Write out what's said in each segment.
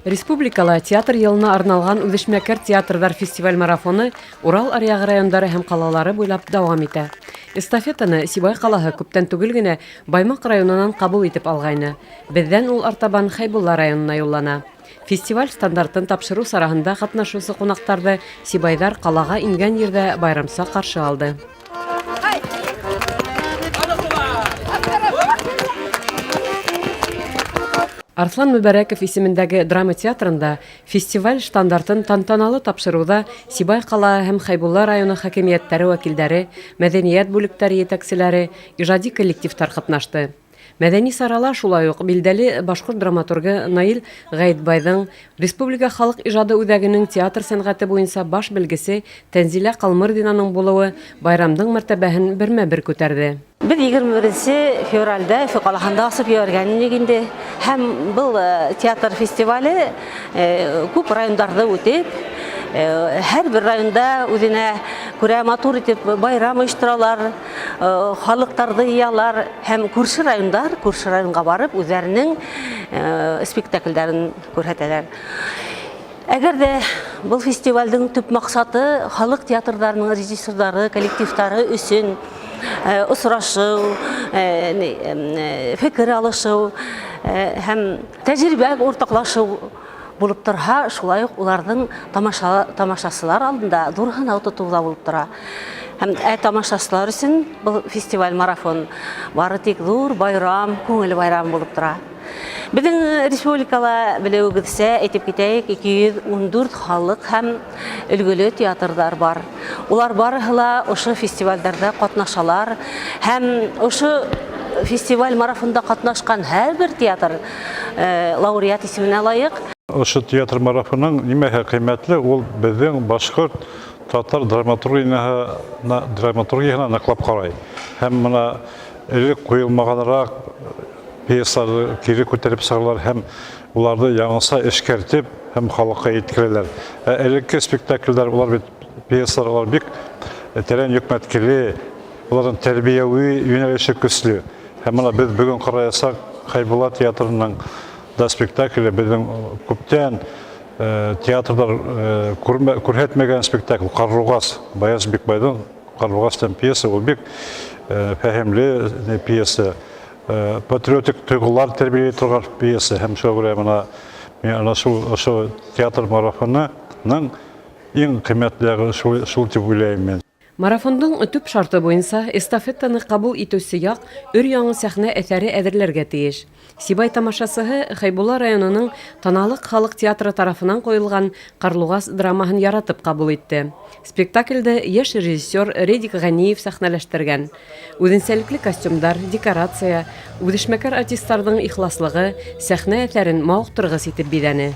Республикала театр йылына арналған үҙешмәкәр театрҙар фестиваль-марафоны Урал аръяғы райондары һәм ҡалалары буйлап дауам итә. Эстафетаны Сибай ҡалаһы күптән түгел генә Баймаҡ районынан ҡабул итеп алғайны. Беҙҙән ул артабан Хәйбулла районына юллана. Фестиваль стандартын тапшырыу сараһында ҡатнашыусы ҡунаҡтарҙы сибайҙар ҡалаға ингән ерҙә байрамса ҡаршы алды. Арыҫлан Мөбәрәков исемендәге драма театрында фестиваль штандартын тантаналы тапшырыуҙа Сибай ҡалаһы һәм Хәйбулла районы хакимиәттәре вәкилдәре, мәҙәниәт бүлектәре етәкселәре, ижади коллективтар ҡатнашты. Мәҙәни сарала шулай уҡ билдәле башҡорт драматургы Наил Ғәйетбайҙың, Республика халыҡ ижады үҙәгенең театр сәнғәте буйынса баш белгесе Тәнзилә Ҡалмырҙинаның булыуы байрамдың мәртәбәһен бермә-бер күтәрҙе. Беҙ 21 февральдә Өфө ҡалаһында асып ебәргән инек инде. Һәм был театр фестивале күп райондарҙы үтеп, һәр бер районда үҙенә күрә матур итеп байрам ойошторалар, халыҡтарҙы йыялар һәм күрше райондар күрше районға барып үҙҙәренең спектакльдәрен күрһәтәләр. Әгәр дә был фестивальдең төп маҡсаты халыҡ театрҙарының режиссерҙары, коллективтары өсөн осрашыу, фекер алышыу һәм тәжрибә уртаҡлашыу булып торһа, шулай уҡ уларҙың тамаша, тамашасылар алдында ҙур һынау тотоу ҙа булып тора. Һәм ә тамашасылар өсөн был фестиваль марафон бары тик ҙур байрам, күңел байрамы булып тора. Беҙҙең республикала, белеүегеҙсә, әйтеп китәйек, 214 халыҡ һәм өлгөлө театрҙар бар. Улар барыһы ла ошо фестивальдәрҙә ҡатнашалар һәм ошо фестиваль марафонда ҡатнашҡан һәр бер театр лауреат исеменә лайыҡ. Ошо театр марафонының нимәһе ҡиммәтле, ул беҙҙең башҡорт, татар драматургияһына, драматургияһына ныҡлап ҡарай. Һәм мына элек ҡуйылмағаныраҡ пьесаларҙы кире күтәреп сығалар һәм уларҙы яңыса эшкәртеп һәм халыҡҡа еткерәләр. Ә элекке спектакльдәр, улар бит пьесалар, улар бик тәрән йөкмәткеле, уларҙың тәрбиәүи йүнәлеше көслө. Һәм мына беҙ бөгөн ҡараясаҡ Хәйбулла театрының да спектакле беҙҙең күптән театрҙар күрһәтмәгән спектакль Ҡарлуғас, Баяз Бикбайҙың Ҡарлуғас тигән пьеса, ул бик фәһемле пьеса, патриотик тойғолар тәрбиәләй торған пьеса. Һәм шуға күрә мына мин ана шул ошо театр марафонының иң ҡиммәтле яғы шул, шул тип уйлайым мин. Марафондың төп шарты буйынса, эстафетаны ҡабул итеүсе яҡ өр-яңы сәхнә әҫәре әҙерләргә тейеш. Сибай тамашасыһы Хәйбулла районының Таналыҡ халыҡ театры тарафынан ҡуйылған Ҡарлуғас драмаһын яратып ҡабул итте. Спектаклде йәш режиссер Редик Ғәниев сәхнәләштергән. Үҙенсәлекле костюмдар, декорация, үҙешмәкәр артистарҙың ихласлығы сәхнә әҫәрен мауыҡтырғыс итеп биҙәне.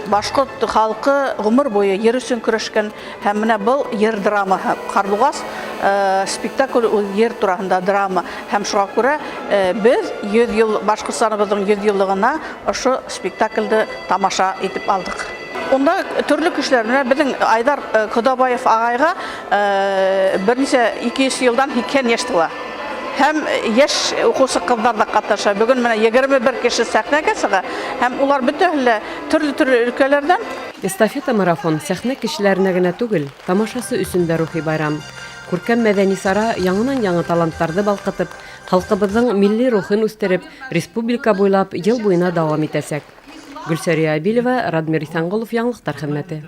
Башҡорт халҡы ғүмер буйы ер өсөн көрәшкән, һәм менә был ер драмаһы. Ҡарлуғас спектакль ул ер тураһында драма, һәм шуға күрә беҙ 100 йыл Башҡортостаныбыҙҙың 100 йыллығына ошо спектаклде тамаша итеп алдыҡ. Унда төрлө кешеләр, менә беҙҙең Айҙар Ҡодабаев ағайға бер нисә 200 йылдан 80 йәш тула. Һәм йәш уҡыусы ҡыҙҙар ҙа ҡатнаша. Бөгөн менә 21 кеше сәхнәгә сыға, һәм улар бөтәһе лә төрлө-төрлө өлкәләрҙән. Эстафета-марафон сәхнә кешеләренә генә түгел, тамашасы өсөн дә рухи байрам. Күркәм мәҙәни сара яңынан-яңы таланттарҙы балҡытып, халҡыбыҙҙың милли рухын үҫтереп, республика буйлап йыл буйына дауам итәсәк. Гөлсәрия Әбилева, Радмир Иҫәнғолов, Яңылыҡтар хеҙмәте.